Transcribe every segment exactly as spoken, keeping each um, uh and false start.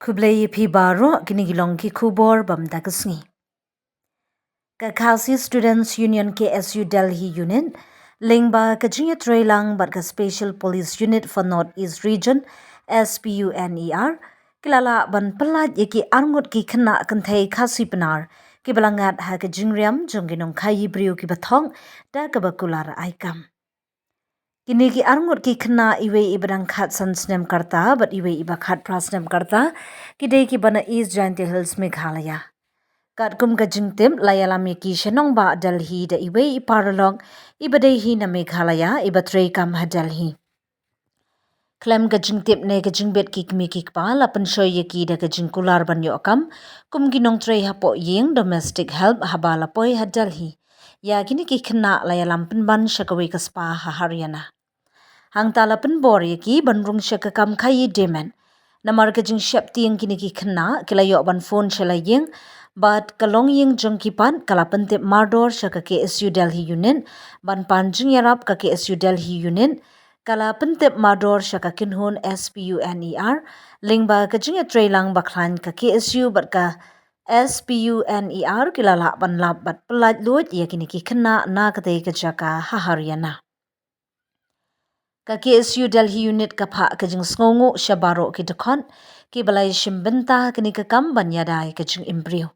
Khublei ïa phi baroh, kine ki long ki khubor bam da ka sngi. Ka Khasi Students Union K S U Delhi Unit, lyngba ka jingïatreilang bad ka Special Police Unit for North East Region, S P U N E R, ki la lah ban pyllait ïa ki arngut ki khynnah kynthei Khasi Pnar, ki ba la ngat ha ka jingriam jong ki nongkhaïi briew ki ba thok, da kaba kular ai kam. Kine ki arngut ki khynnah, iwei i ba dang khatsan snem ka rta bad iwei i ba khatphra snem ka rta, ki dei ki ba na East Jaintia Hills, Meghalaya. Katkum ka jingtip, la ïalam ïa ki sha nongbah Delhi da iwei i paralok i ba dei hi na Meghalaya, i ba trei kam ha Delhi. Khlem ka jingtip ne ka jingbit ki kmie ki kpa, la pynshoi ïa ki da ka jingkular ban ïoh kam kum ki nongtrei hapoh ïing, domestic help, haba la poi ha Delhi. Ïa kine ki khynnah la ïalam pynban sha kawei ka spa ha Haryana. Hangta la pynbor ïa ki ban rung sha ka kam khaïi de met. Namar ka jingsheptieng kine ki khynnah, ki la ïoh ban phone sha la ïing bad ka longïing jong ki pat ka la pyntip mardor sha ka K S U Delhi Unit, ban pan jingïarap ka K S U Delhi Unit, ka la pyntip mardor sha ka kynhun S P U N E R, lyngba ka jingïatreilang ba khlaiñ ka K S U bad ka S P U N E R, ki la lah ban lap bad pyllait luid ïa kine ki khynnah na katei ka jaka ha Haryana. Ka K S U Delhi Unit ka phah ka jingsngewnguh sha baroh ki dkhot ki ba la ïashim bynta ha kane ka kam ban ïada ïa ka jingim briew.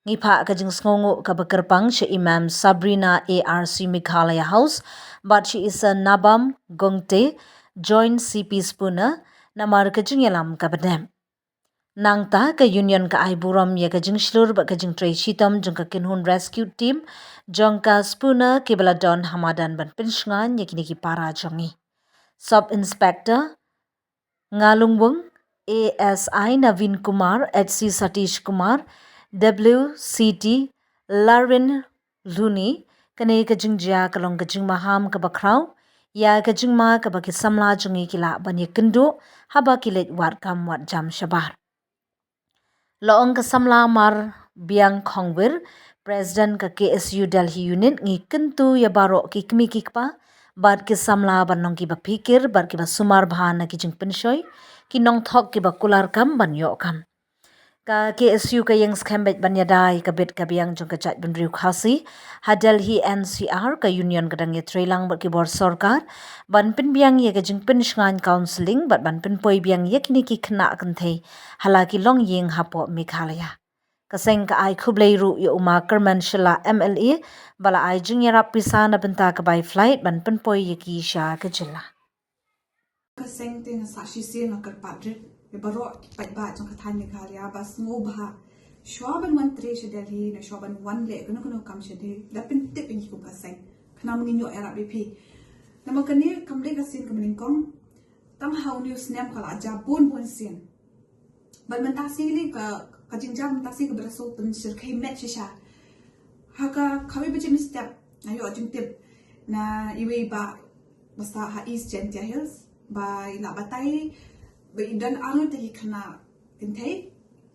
Ngi phah ka jingsngewnguh kaba kyrpang sha i Ma'am Sabrina A R C Meghalaya House, bad sha i Sir Nabam Gongte, Joint C P Spooner, namar ka jingïalam kaba dep. Nangta ka Union ka ai burom ïa ka jingshlur bad ka jingtrei shitom jong ka kynhun rescue team jong ka Spooner, ki ba la don ha madan ban pynshngaiñ ïa kine ki para jong ngi. Sub Inspector Ngalungwung, A S I Naveen Kumar, H C Satish Kumar, W C T Larwin Luni, kane ka jingjia ka long ka jingmaham kaba khraw ïa ka jingma kaba ki samla jong ngi ki lah ban ïakynduh haba ki leit wad kam wad jam shabar. La ong ka samla Mar Biang Khongwir, President ka K S U Delhi Unit, ngi kyntu ïa baroh ki kmie ki kpa bad ki samla ban long ki ba phikir bad ki ba sumar bha na ki jingpynshoi ki nongthok ki ba kular kam ban ïoh kam. Ka K S U ka ïeng skhem beit ban ïada ïa ka bit ka biang jong ka jaitbynriew Khasi ha Delhi N C R. Ka Union ka dang ïatreilang bad ki bor sorkar ban pynbiang ïa ka jingpynshngaiñ counselling bad ban pynpoi biang ïa kine ki khynnah kynthei ha la ki longïing hapoh Meghalaya. Ka seng ka ai khublei ruh ïa u Ma Kyrmen Shylla M L A ba la ai jingïarap pisa na bynta ka bai flight ban pynpoi ïa ki sha ka jylla. Ka seng te nga sah shisien nga kyrpad rit ïa baroh ki paidbah jong ka thaiñ Meghalaya ba sngewbha, shwa ban wan trei sha Delhi ne shwa ban wan leh kano kano kam sha Delhi, da pyntip ïa ngi kum ka seng, khnang ba ngin ïoh ïarap ïa phi. Namar kane kam dei ka sien kaba nyngkong, tang ha une u snem ka la jia bun bun sien. Bad mynta shi lei ka, ka jingjia mynta shi kaba da shu pynshyrkhei met shisha. Ha ka kawei baje mynstep nga ïoh jingtip na iwei i bah ba sah ha East Jaintia Hills ba i la batai ba i don arngut ki khynnah kynthei.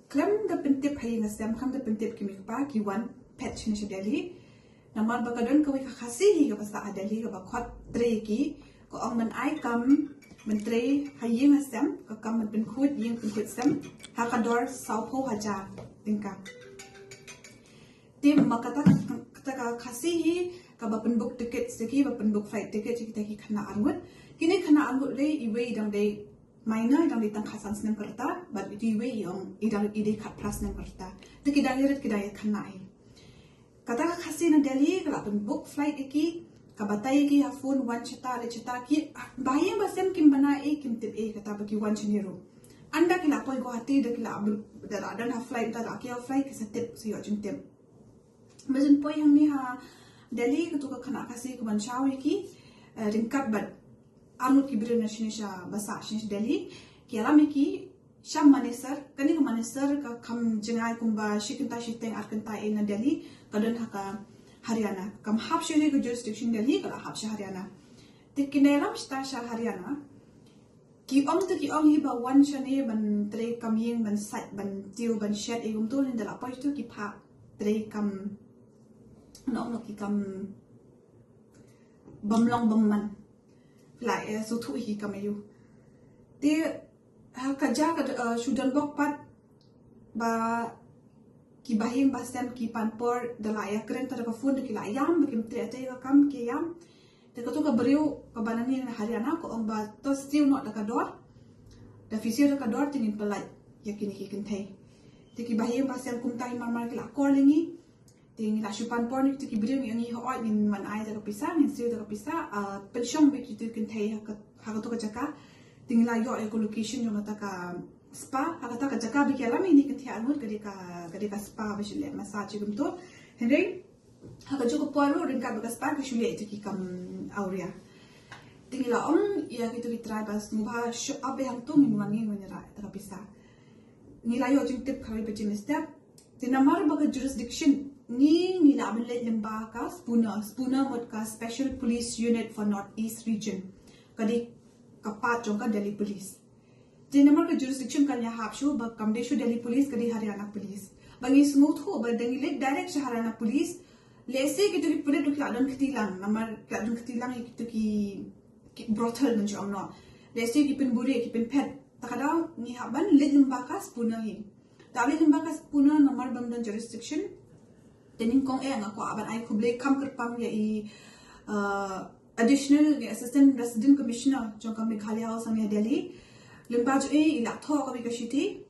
Khlem da pyntip ha ïing ha sem, khlem da pyntip ki mei ki pa, ki wan phet shane sha Delhi. Namar ba ka don kawei ka Khasi hi kaba sah ha Delhi kaba khot trei ki, ka ong ban ai kam ban trei ha ïing ha sem, ka kam ban pynkhuid ïing pynkhuid sem ha ka dor sawphew hajar tyngka. Te ma kata, kata ka Khasi hi kaba pynbook ticket sha ki, ba pynbook flight ticket sha kita ki khynnah arngut. Kine khynnah arngut lei, iwei i dang dei minor, i dang dei tang khatsan snem ka rta, bad iwei i ong i dang, i dei khatphra snem ka rta. Te ki dang ïarit, ki dang ïakhynnah hi. Kata ka Khasi na Delhi ka la pynbook flight ïa ki, ka batai ïa ki ha phone, wan shata leit shata, ki ba ïing ba sem kim bana ei, kim tip ei kata ba ki wan shane ruh. Ynda ki la poi Guwahati da ki la, da la don ha flight, da la kiew flight ki sa tip, sa ïoh jingtip. Ba jin poi hangne ha Delhi, katu ka khynnah Khasi ka ban shaw ïa ki, eh, ryngkat bad arngut ki briew na shane sha, ba sah shane sha Delhi, ki ïalam ïa ki sha Manesar. Kane ka Manesar ka kham jngai kumba shi kynta shiteng ar kynta ei na Delhi, ka don ha ka Haryana. Kam hap sha ka jurisdiction Delhi, ka la hap sha Haryana. Te ki ïalam shata sha Haryana. Ki ong te ki ong hi ba wan shane ban trei kam ïing, ban sait, ban tiew, ban shet, ei kumtu, hynda la poi tu ki phah trei kam, noh noh ki kam bym long bym man. La, eh, sngewthuh hi ki kam aïu. Te ha ka jaka, eh, shu don bok pat, ba ki bahaïing bahasem ki pan por da la ïakren ta da ka phone da ki la ïam ba kim treh ïa ka kam ki ïam. Te kato ka briew kaba nangne na Haryana ka ong ba to siew noh da ka dor, da phi siew da ka dor te ngin pyllait ïa kine ki kynthei. Te ki bahaïing bahasem kumta hi mar mar ki la call ïa ngi. Te ngi la shu pan por na kito ki briew, ngi ong hi hooid ngin wan ai ta ka pisa, ngin siew ta ka pisa, ah, pynshong beit kito ki kynthei ha ka, ha kato ka jaka. Te ngi la ïoh ïa ka location jong kata ka spa, ha kata ka jaka ba ki ïalam ïa kine ki kynthei arngut ka dei ka, ka dei ka spa ba shu leh massage kumto. Hynrei ha kajuh ka por ruh ryngkat bad ka spa ki shu leh ïa kito ki kam awria. Te ngi la ong ïa kito ki trai ba sngewbha show up beit hangto, ngin wan ngi wan ïarap ïa kata ka pisa. Ngi la ïoh jingtip kawei ka jingstep. Te namar ba ka jurisdiction ngi, ngi lah ban leit lyngba ka SPUNA. SPUNA mut ka Special Police Unit for North East Region. Ka dei ka part jong ka Delhi Police. Te namar ka jurisdiction kan ïahap shuh ba kam dei shuh Delhi Police, ka dei Haryana Police. Ba ngi sngewthuh ba da ngi leit direct sha Haryana Police, lehse kito ki pulit ruh ki lah don kti lang, namar ki lah don kti lang ïa kito ki, ki brothel ngan shu ong noh. Lehse ki pynbuhrieh, ki pynphet. Ta ka daw ngi hap ban leit lyngba ka SPUNA hi. Te leit lyngba ka SPUNA namar ba ym don jurisdiction. Te nyngkong eh nga kwah ban ai khublei kham kyrpang ïa i, uh, Additional, i Assistant Resident Commissioner jong ka Meghalaya House ha Delhi. Lyngba jong i, i la thoh kawei ka shithi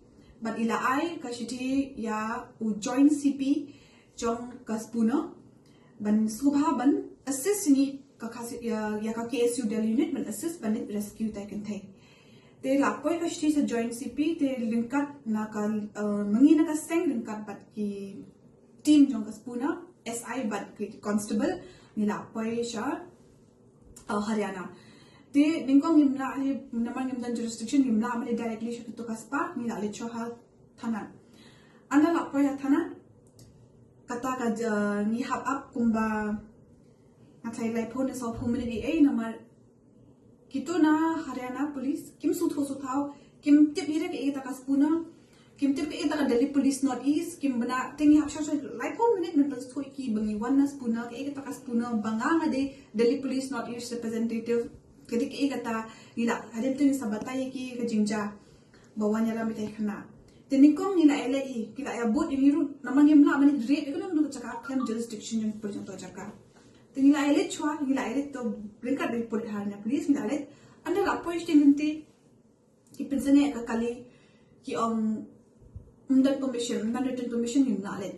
bad i la ai ka shithi ïa u Joint C P jong ka SPUNA ban sngewbha ban assist ïa ngi ka, ka, ïa, ïa ka K S U Delhi unit ban assist ban leit rescue ïa ki kynthei. Te la poi ka shithi sha Joint C P, te ryngkat na ka, uh, ma ngi na ka seng ryngkat bad ki team jong ka SPUNA, S I bad ki constable, ngi la poi sha, uh, Haryana. Te nyngkong ngim lah hi, namar ngim don jurisdiction, ngim lah ban leit directly sha kato ka spa, ngi la leit shuwa ha thana. Ynda la poi ha thana, kata ka, uh, ngi hap ap kumba nga tharai laiphew ne sawphew minit ei ei, namar kito na Haryana Police kim sngewthuh sngewthaw, kim tip hi re kaei kata ka SPUNA, kim tip kaei kata ka Delhi Police North East, kim bna, te ngi hap shuwa shuwa laiphew minit ban pynsngewthuh ïa ki ba ngi wan na SPUNA, kaei kata ka SPUNA, ba nga nga dei Delhi Police North East representative, ka dei kaei kata. Ngi la, hadien te ngi sa batai ïa ki ka jingjia ba wan ïalam ïa kita ki khynnah. Te nyngkong ngi la ïaleit hi, ki la ïabud ïa ngi ruh, namar ngim lah ban leit raid ïa kano kano ka jaka khlem jurisdiction jong ki pulit jong kata ka jaka. Te ngi la ïaleit shuwa, ngi la ïaleit, to ryngkat bad ki pulit Haryana Police ngi la ïaleit. Ynda la poi sha lynti, ki pynsangeh ka kali, ki ong ym don permission, ym don written permission, ngim lah leit.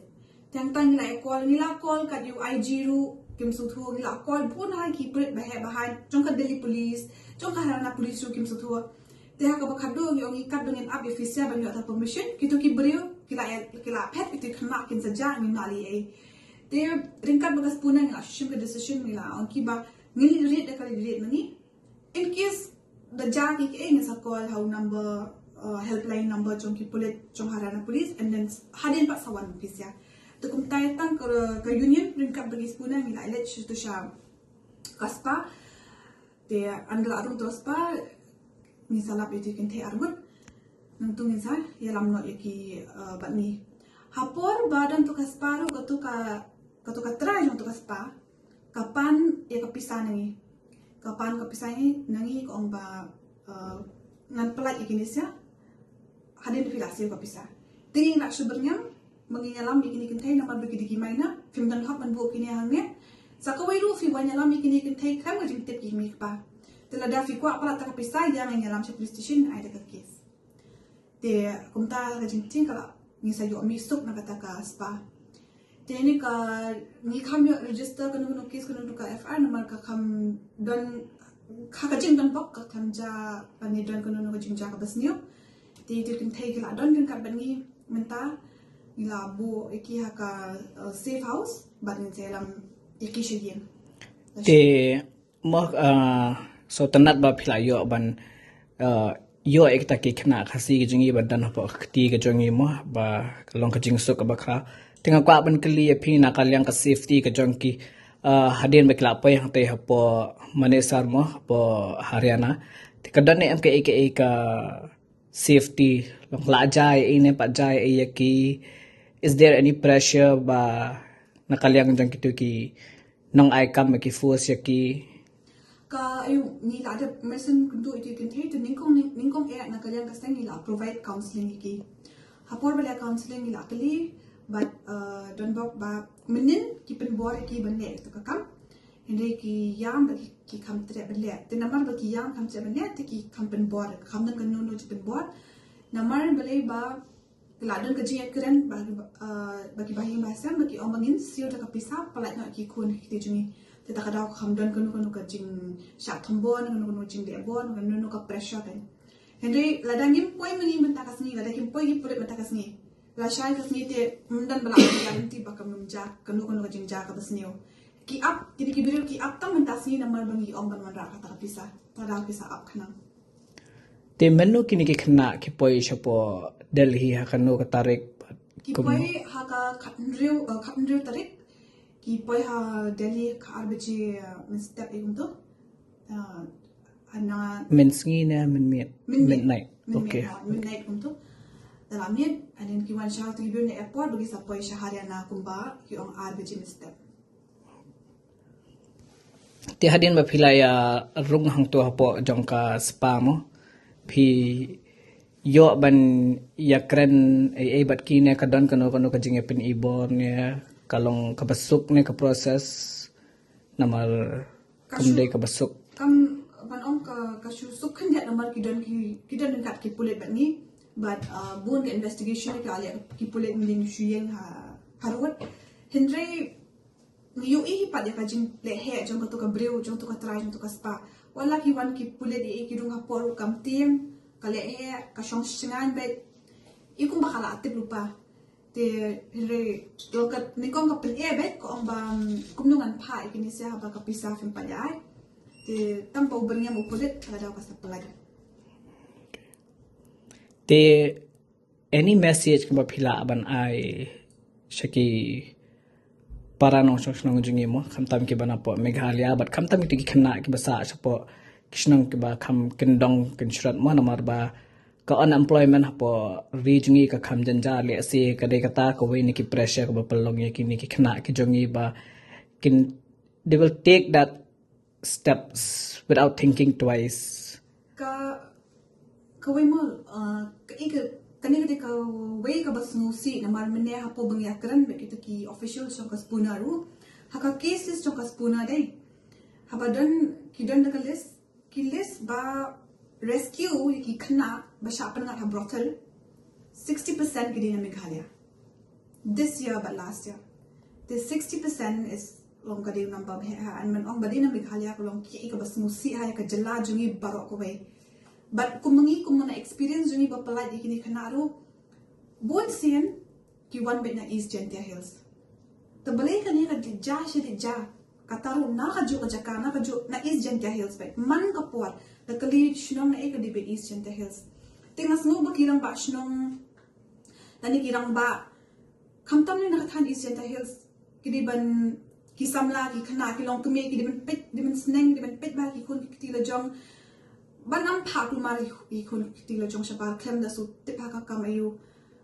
Te hangta ngi la ïa call, ngi la call kat ïa u I G ruh kim sngewthuh, ngi la call bun ha ki pulit baheh bahaiñ jong ka Delhi Police, jong ka Haryana Police ruh kim sngewthuh. Te ha kaba khatduh ngi ong ngi kat ba ngin ap ïa phi sha ban ïoh ta permission, kito ki briew ki la, ki la phet, kito ki khynnah kin sa jah, ngim lah leh ei. Te ryngkat bad ka SPUNA ngi la shu shim ka decision, ngi la ong ki ba ngin leit raid da ka leit raid ma ngi. In case da jia ki kaei, ngin sa call ha u number, uh, helpline number jong ki pulit jong Haryana Police, and then hadien pat sa wan phi sha. Te kumta tang ka, ka union ryngkat bad ki SPUNA ngi la leit sha tu sha ka spa. Te ynda la rung tu spa, ngi sa lap ïa ki kynthei arngut. Nangta ngin sa ïalam noh ïa ki, uh, bad ngi. Ha por ba don tu ka spa ruh, katu ka, katu ka trai jong tu ka spa ka pan ïa ka pisa na ngi. Ka pan ka pisa na ngi, ka ong ba, uh, ngan pyllait ïa kine sha hadien phi la siew ka pisa. Te ngi la shu byrngem ba ngin ïalam ïa kine ki kynthei namar ba ki dei ki minor, phim don hok ban buh kine hangne. Sa kawei ruh phi wan ïalam ïa kine ki kynthei khlem ka jingtip ki mei ki pa. Te lada phi kwah palat ta ka pisa, ïa ngin ïalam sha police station, ai da ka case. Te kumta ka jingtieng ka la, ngi sa ïoh mih suk na kata ka spa. Te ni ka, ngi kham ïoh register kano kano case, kano kano ka F I R namar ka kham don, ka, ka jingdon bok ka kham jia, lane don kano kano ka jingjia kaba sniew. Te ïa ki kynthei ki la don ryngkat bad ngi mynta, ngi la buh ïa ki ha ka, uh, safe house bad ngin sa ïalam ïa ki sha ïing. Te mo, ah, sngewtynnat ba phi la ïoh ban, ah, ïoh ïa kita ki khynnah Khasi ki jong ngi ban don hapoh ka kti ka jong ngi mo, ba ka long ka jingsuk kaba khraw. Te nga kwah ban kylli ïa phi na ka liang ka safety ka jong ki, ah, hadien ba ki la poi hangtei hapoh Manesar mo, hapoh Haryana. Te ka don ne em kaei kaei ka safety, long la jia ei ne pat jia ei ïa ki, is there any pressure ba na ka liang jong kito ki nong ai kam ba ki force ïa ki? Ka, ayu, ngi la dep mesen kyntu ïa ki kynthei, te nyngkong, nyngkong eh na ka liang ka seng ngi la provide counselling ïa ki. Ha por ba leh counseling ngi la kylli bad, uh, don bok ba mynnin ki pynbor ïa ki ban leh ïa kato ka kam. Hynrei ki ïam bad ki, ki kham treh ban leh. Te namar ba ki ïam kham treh ban leh te ki kham pynbor, kham don kano kano jingpynbor. Namar balei ba la don ka jingïakren ba ki, uh, ba ki bahaïing bahasem ba ki ong ba ngin siew da ka pisa pyllait noh ïa ki khun ki kti jong ngi. Te ta ka daw kham don kano kano ka jingshah thombor, kano kano jingleh bor, kano kano ka pressure kan. Hynrei lada ngim poi ma ngi mynta ka sngi, lada kim poi ki pulit mynta ka sngi, lashai ka sngi te ym don ba lah ban guarantee ba kam nym jia kano kano ka jingjia kaba sniew. Ki ap, kine ki briew ki ap tang mynta sngi namar ba ngi ong ban wanrah kata ka pisa. Ta daw pisa ap khnang. Te mynno kine ki khynnah ki poi shapoh Delhi, ha kano ka tarik? Ki poi ha ka khathynriew, uh, khathynriew tarik. Ki poi ha Delhi ka ar baje, uh, mynstep ïa kumto. Uh, hana mynsngi ne mynmiet? Mynmiet. Midnight. Mynmiet, okay. Uh, midnight kumto. Da la miet, and then ki wan sha, to ki briew na airport ba ki sa poi sha Haryana kumba ki ong ar baje mynstep. Te hadien ba phi la ïa rung hangto hapoh jong ka spa mo, phi ïoh ban ïakren ei ei bad ki ne, ka don kano kano ka jingïapyni bor ne ka long kaba suk ne ka process? Namar kam dei kaba suk. Kam ban ong ka, ka shu suk khyndiat namar ki don ki, ki don ryngkat ki pulit bad ngi. Bad, uh, bun ka investigation ka leh ki pulit, mynnin shu ïeng ha, ha road. Hynrei ngi ïohi hi pat ïa ka jingleh heh jong kato ka briew, jong kato ka trai, jong kato ka spa. Wat la ki wan ki pulit, ïa ki rung hapoh ruh kam tieng, ka leh heh, ka shong shngaiñ beit. I kumba ka la tip lypa. Te hynrei, ïa ka nyngkong ka pyneh beit, ka ong ba, mm, kumno ngan phah ïa kine sha haba ka pisa phim pat ïa ai. Te tang ba u byrngem u pulit, ka la daw ka sa pyllait. Te any message kaba phi lah ban ai sha ki para nongshong shnong jong ngi mo, khamtam kiba na poh Meghalaya bad khamtam kita ki khynnah kiba sah shapoh ki shnong kiba kham kyndong kynshrot mo, namar ba ka unemployment hapoh ri jong ngi ka kham jynjar, lehse ka dei kata kawei na ki pressure kaba pynlong ïa kine ki khynnah ki jong ngi ba kin, they will take that steps without thinking twice. Ka, kawei mo, uh, ka, i ka, kane ka dei kawei kaba sngewsih namar mynne hapoh ba ngi ïakren bad kita ki official jong ka SPUNA ruh. Ha ka cases jong ka SPUNA dei, haba don, ki don da ka list, ki list ba rescue ïa ki khynnah ba shah pynngat ha brothel, sixty percent ki dei na Meghalaya. This year bad last year. Te sixty percent is long ka dei u number ba heh ha, and ban ong ba dei na Meghalaya ka long kaei kaba sngewsih ha ïa ka jylla jong ngi baroh kawei. Bad kum ma ngi, kum na experience jong ngi ba pyllait ïa kine khynnah ruh, bun sien ki wan beit na East Jaintia Hills. Te balei kane ka dei jia shi dei jia, kata ruh na kajuh ka jaka, na kajuh na East Jaintia Hills beit. Man ka por da kylli shnong naei ka dei beit East Jaintia Hills. Te nga sngew ba ki rangbah shnong lane ki rangbah, khamtam ne na ka thaiñ East Jaintia Hills, ki dei ban, ki samla, ki khynnah, ki longkmie, ki dei ban peit, dei ban sneng, dei ban peit bha ki khun ki kti la jong. Ban ym phah kulmar ïa ki khun ki kti la jong shabar khlem da shu tip ha ka kam aïu.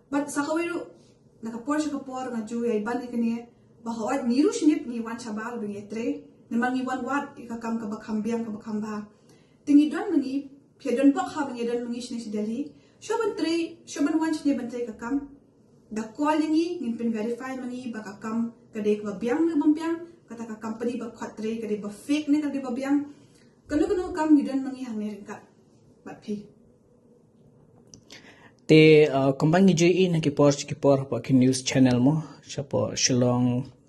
Bad sa kawei ruh, na ka por sha ka por nga ju ïai ban ïa kane, ba hooid ngi ruh sngewbha ngi wan shabar ba ngi ïatrei, namar ngi wan wad ïa ka kam kaba kham biang kaba kham bha. Te ngi don ma ngi, phi don bok ha ba ngi don ma ngi shane sha Delhi. Shuh ban trei, shuh ban wan shane ban trei ka kam. Da call ïa ngi, ngin pyn verify ma ngi ba ka kam ka dei kaba biang ne bym biang, kata ka company ba khot trei ka dei ba fake ne ka dei ba biang. Kano kano ka kam ngi don ma ngi hangne ryngkat bad phi. Te, uh, kumba ngi ju ïohi na ki por sha ki por hapoh ki news channel mo, shapoh Shillong,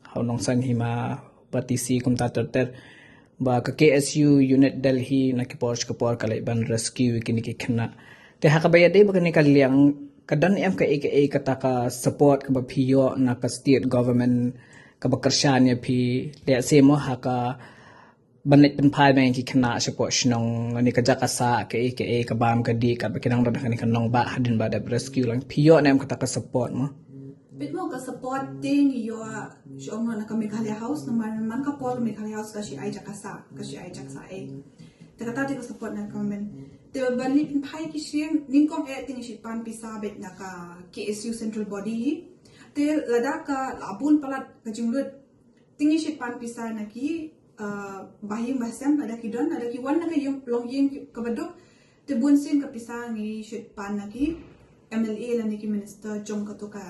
ha u Nongsaiñ Hima, ba T C kumta ter ter, ba ka K S U unit Delhi na ki por sha ki por ka leit ban rescue ïa kine ki khynnah. Te ha kaba ïadei bad kane ka liang, ka don em kaei kaei kata ka support kaba phi ïoh na ka state government kaba kyrshan ïa phi, lehse mo ha ka ban leit pynphai ma ngi ki khynnah shapoh shnong, lane ka jaka sah, kaei kaei, ka bam ka dih, katba ki dang don ha kane ka nongbah hadien ba dep rescue lang. Phi ïoh ne em kata ka support mo? Bit mo ka support te ngi ïoh shu ong na ka Meghalaya House, namar man ka por Meghalaya House ka shu ai jaka sah, ka shu ai jaka sah ei. Te kata te ka support na ka government. Te ban leit pynphai ki shnong, nyngkong eh te ngi shu pan pisa beit na ka K S U central body. Te lada ka la bun palat ka jinglut, te ngi shu pan pisa na ki, uh, bahaïing bahasem, lada ki don, lada ki wan na ka ïing, longïing kaba duk, te bun sien ka pisa ngi shu pan na ki, M L A lane ki minister jong kato ka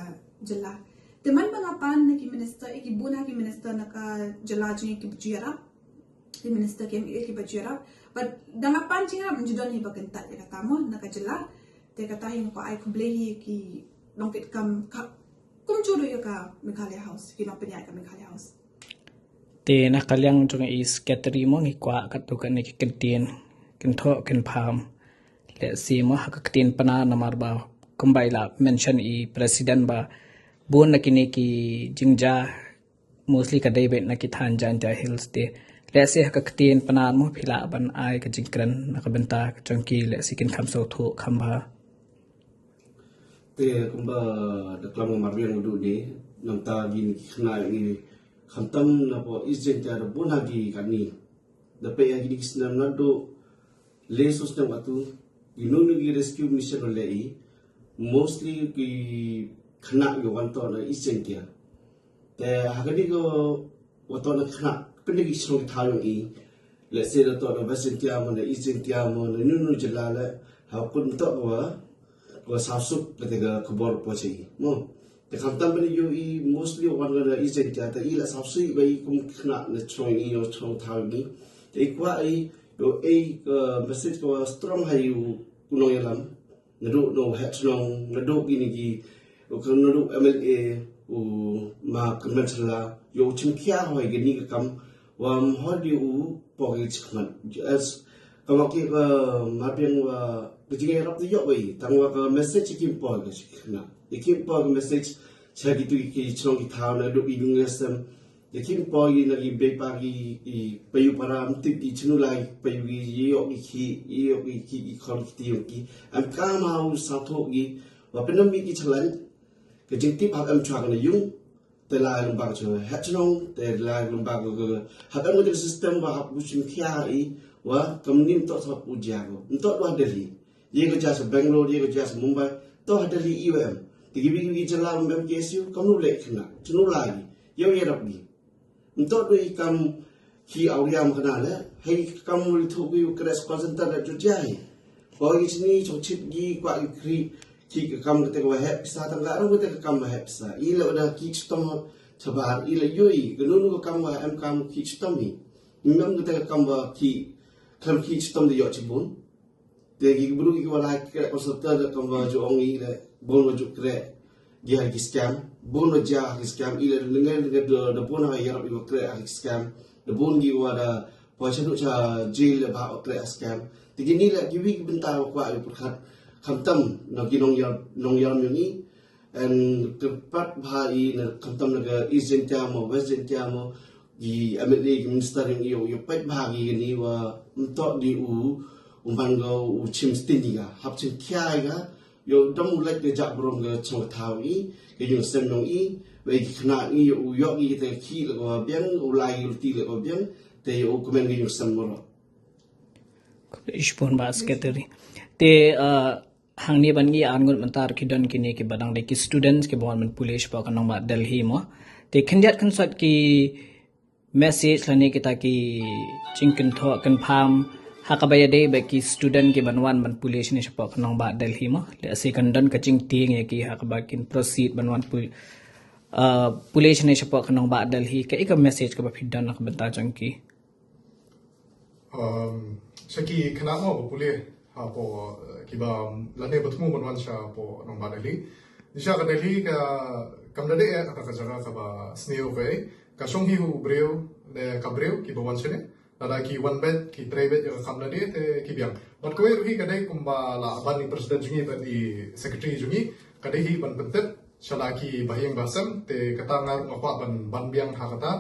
jylla. Te man ba nga pan na ki minister, eh, ki bun ha ki minister na ka jylla jong ngi ki ba ju ïarap, ki minister ki M L A ki ba ju ïarap. But da nga pan jingïarap, ju don hi ba kyntait ïa kata mo na ka jylla. Te kata hi nga kwah ai khublei hi ki nongkitkam ka, kumjuh ruh ïa ka Meghalaya House, ki nongpynïaid ka Meghalaya House. Te na ka liang jong i secretary mo, ngi kwah katto katne ki kyntien kynthoh kynpham. Lehse mo ha ka ktien Pnar, namar ba kumba i la mention i president ba bun na kine ki jingjia mostly ka dei beit na ki thaiñ Jaintia Hills. Te lehse ha ka ktien Pnar mo phi lah ban ai ka jingkren na ka bynta ka jong ki, lehse kin kham sngewthuh kham bha. Te kumba da klam nga mar biang u du de, nangta gin ki khynnah i khamtam na po East Jaintia da bun ha ki kani. Da pei ha ki ki snem na do le so snem atu, i no no ki rescue mission le i, mostly ki khynnah ki wan to na East Jaintia. Te ha kani ko wa to na khynnah, pynda ki shnong ki thaw yong i, let's say da to na West Jaintia mo, na East Jaintia mo, na nu nu jylla le, ha kun to ko wa, ko wa sawsuk kata ka khubor po chi mo. Te khamtam ban ïoh i mostly wan na East Jaintia, te i la sawsuk ba i kum khynnah na shnong i, yo shnong thaw i. Te i kwah i, yo i ka message ko wa strong ha i u nongïalam. Naduh u heh chnong, naduh kine ki, u ka naduh M L A, u ma kyrmen shala, yo u chim khia hoi kine ki kam, wa mhor di u pok ki chikmat. As, kama ki ka mar biang wa, ka jingïarap di yok wei, tang wa ka message kim pok ki chikmat. Kim pok ki message, cha ki tu ki chnong ki thaw naduh i yung lesem. Yakin poi na ki bepa ki, ki payu para mtip ki chinu lai payu ki yok ki ki yok ki ki ki khol ki tiyo ki. Am ka ma u sa tho ki wa penam ki chalan. Ka jingtip hap am chwa na yung. Te la lum bak chwa. Hap chnong te la lum bak ko. Hap am ko system wa hap busin khia i wa kam nim to sa pu ja ko. Mto wa Delhi. Ye ka ja sa Bangalore, ye ka ja sa Mumbai, to ha Delhi i wa em. Te ki bi ki jylla um em K S U, kam nu le khna, chnu lai. Yo ye rap gi. Mto do i kam ki awria ma khna le, hei kam mul thu ki kres call center da ju jai. Ko i chni chong chit gi kwa i kri, ki ka kam kate wa hep sa tang ga ro kate ka kam wa hep sa. I le da ki chitom chabar, i le yo i, ka nu nu ka kam wa em kam ki chitom i. Ngam kate ka kam wa ki, kam ki chitom de yo chibun. Te ki bru ki wala ki kre ko sota da kam wa ju ong i le, bun wa ju kre. Gi ha ki scam, bun wa ja ha ki scam, i le nge nge da da bun ha yarap i wa kre ha ki scam. Da bun gi wa da poi cha nu cha jail le ba wa kre ha scam. Te ki ni le ki wi ki bynta wa kwa i pyrkhat. Khamtam na ki nong yar, nong yar mi ni. And kyrpad bha i na khamtam na ka East Jaintia mo, West Jaintia mo, i M L A ki minister yong i yo pait bha ki ni wa mto di u, u man ga u chim stin i ga, hap chim khia i ga, yo dam u lait ga jak brom ga chong thaw i, ga yung sem nong i, wa i ki khna i yo u yok i te ki le ko biang, u lai i ti le ko biang, te yo u kmen ga yung sem mo. Ishpon ba secretary. Te, uh, Hangne ban ngi an ngut mynta ki don kine ki ba dang dei ki students ki ba wan ban pule shapoh ka nongbah Delhi mo. Te khyndiat khynsat ki message lane kita ki jingkynthoh kynpham ha kaba ïadei bad ki student ki ban wan ban pule shane shapoh ka nongbah Delhi mo. Lehse kan don ka jingtieng ïa ki ha kaba kin proceed ban wan pule, uh, pule shane shapoh ka nongbah Delhi. Kaei ka message kaba phi don na ka bynta jong ki? Um, sha ki khynnah mo ba pule hapoh, eh, kiba, um, lane ba thmu ban wan shapoh nongbah Delhi. Ni sha ka Delhi ka kam da dei, eh, kata ka jaka kaba sniew ka, eh, ka shong hi u briew, ne ka briew kiba wan shane. Lada ki wan bad, ki trei bad ïa ka kam da dei te ki biang. Bad kawei ruh hi ka dei kumba la ban i president jong ngi bad i secretary jong ngi, ka dei hi ban pyntip sha la ki bahaïing bahasem, te kata nga ruh nga kwah ban, ban biang ha kata.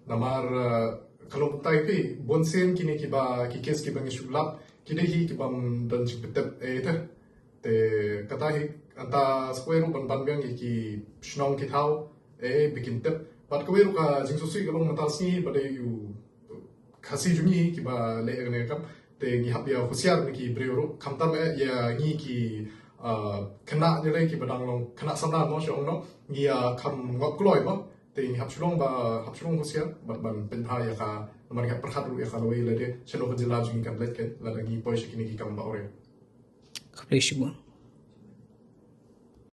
Namar, eh, ka long tai phi, bun sien kine kiba, ki case kiba ngi shu lap, ki dei hi kibym don jingpyntip, eh, te. Te kata hi, anta sa kawei ruh ban, ban biang ïa ki shnong ki thaw, eh, ba kin tip. Bad kawei ruh ka jingsngewsih ka long mynta sngi ba dei u Khasi jong ngi kiba leh kane ka kam. Te ngi hap ïa husiar na ki briew ruh, khamtam eh ïa ngi ki, ah, khynnah ngi lei kiba dang long khynnah samla mo sha ong no, ngi ïa kham ngop kloi mo. Te ngi hap shu long ba, hap shu long husiar, ban, ban pynbha ïa ka, namar ngi hap pyrkhat ruh ïa ka lawei lade, sha no ka jylla jong ngi kan leit kein, lada ngi poi sha kine ki kam ba ore. Khublei shibun.